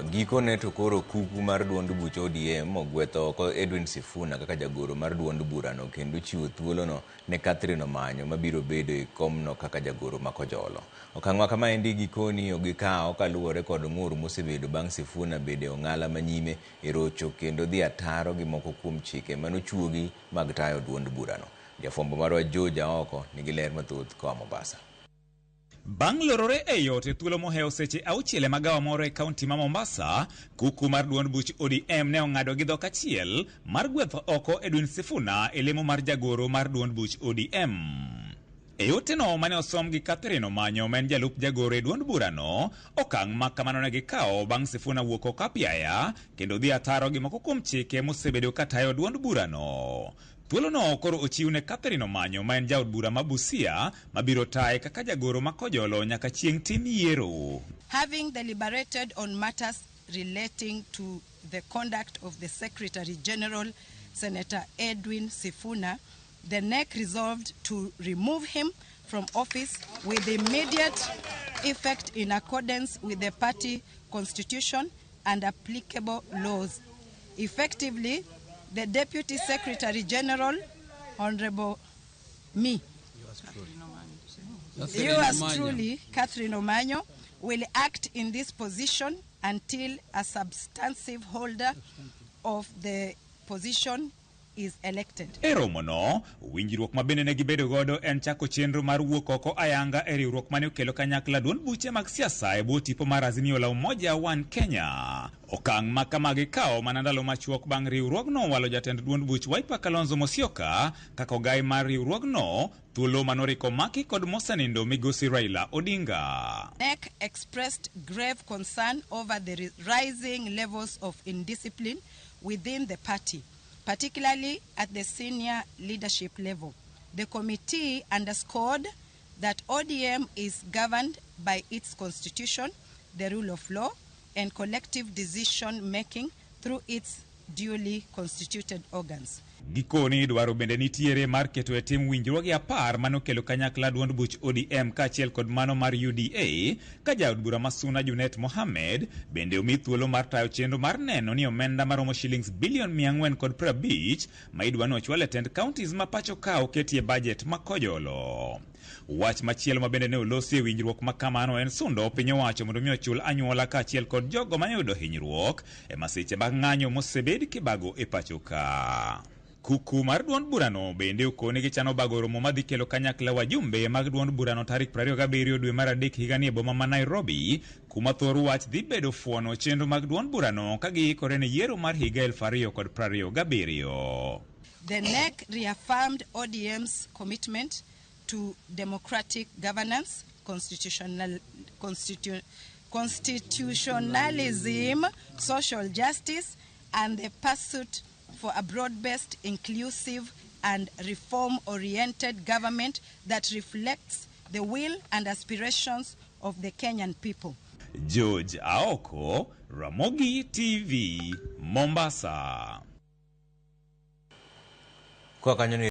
Gikone to koro kuku mar duond buch ODM ogwetho oko Edwin Sifuna kaka jagoro mar duond burano kendo chiwo thuolono ne Catherine Omanyo mabiro bedo e komno kaka jagoro ma Kojolo. Okang' ma kamaendi gikoni gikawo kaluwore kod ng'ur mosebedo bang' Sifuna bedo e ong'ala manyime e rocho kendo dhi ataro gi moko kuom chike manochuogi mag tayo duond burano. Jafwambo marwa George Aoko nigi ler mathoth koa Mombasa. Bang' lorore e yot e thuolo mohewo seche 6 e magawa moro e kaunti ma Mombasa, kuku mar duond buch ODM ne ong'ado gi dhok achiel mar gwetho oko Edwin Sifuna e lemo mar jagoro mar duond buch ODM. E oteno mane osom gi Catherine Omanyo ma en jalup jagoro e duond burano, okang' ma kamano ne gikawo bang' Sifuna wuok oko apiaya kendo dhi ataro gi moko kuom chike mosebedo ka tayo duond burano. Thuolono koro ochiw ne Catherine Omanyo ma en jaod bura ma Busia mabiro taye kaka jagoro ma Kojolo nyaka chieng' tim yiero. Having deliberated on matters relating to the conduct of the Secretary General, Senator Edwin Sifuna, the NEC resolved to remove him from office with immediate effect in accordance with the party constitution and applicable laws. Effectively, the Deputy Secretary General, Honorable me, yours truly, Catherine Omanyo, will act in this position until a substantive holder of the position is elected. E romono, winjruok ma bende ne gibedo godo en chako chenro mar wuok oko ayanga e riwruok mane okelo kanyakla duond buche mag siasa e bwo tipo mar Azimio la Umoja One Kenya. Okang' ma kama gikawo mana ndalo machuok bang' riwruogno walo jatend duond buch Wiper Kalonzo Musyoka kaka ogai mar riwruogno, thuolo manoriko maki kod mosenindo migosi Raila Odinga. NEC expressed grave concern over the rising levels of indiscipline within the party, particularly at the senior leadership level. The committee underscored that ODM is governed by its constitution, the rule of law, and collective decision-making through its duly constituted organs. Gikoni dwaro bende nitiere mar keto e tim winjruoge 10 manokelo kanyakla duond buch ODM kaachiel kod mano mar UDA ka jaod bura ma Suna Junet Mohamed bende omi thuolo mar tayo chenro mar neno ni omenda maromo shillings bilion 450 ma idwa ni ochwal e tend counties ma pacho ka oketi e budget ma Kojolo. Wach machielo ma bende ne olosi e winjruok ma kamano en sundo piny owacho mondo mi ochul anyuola kaachiel kod jogo mayudo hinyruok e masiche mag ng'anyo mosebed kibago e pacho ka. Kuku mar duond burano bende okone gichano bago romo madhi kelo kanyakla wajumbe mag duond burano tarik 27 dwe mar 3 higani e boma ma Nairobi, kuma thor wach dhi bedo fuono chenro mag duond burano ka giikore ne yiero mar higa 2027. The NEC reaffirmed ODM's commitment to democratic governance, constitutionalism, social justice, and the pursuit for a broad-based, inclusive, and reform-oriented government that reflects the will and aspirations of the Kenyan people. George Aoko, Ramogi TV, Mombasa. Kwa kanyo ni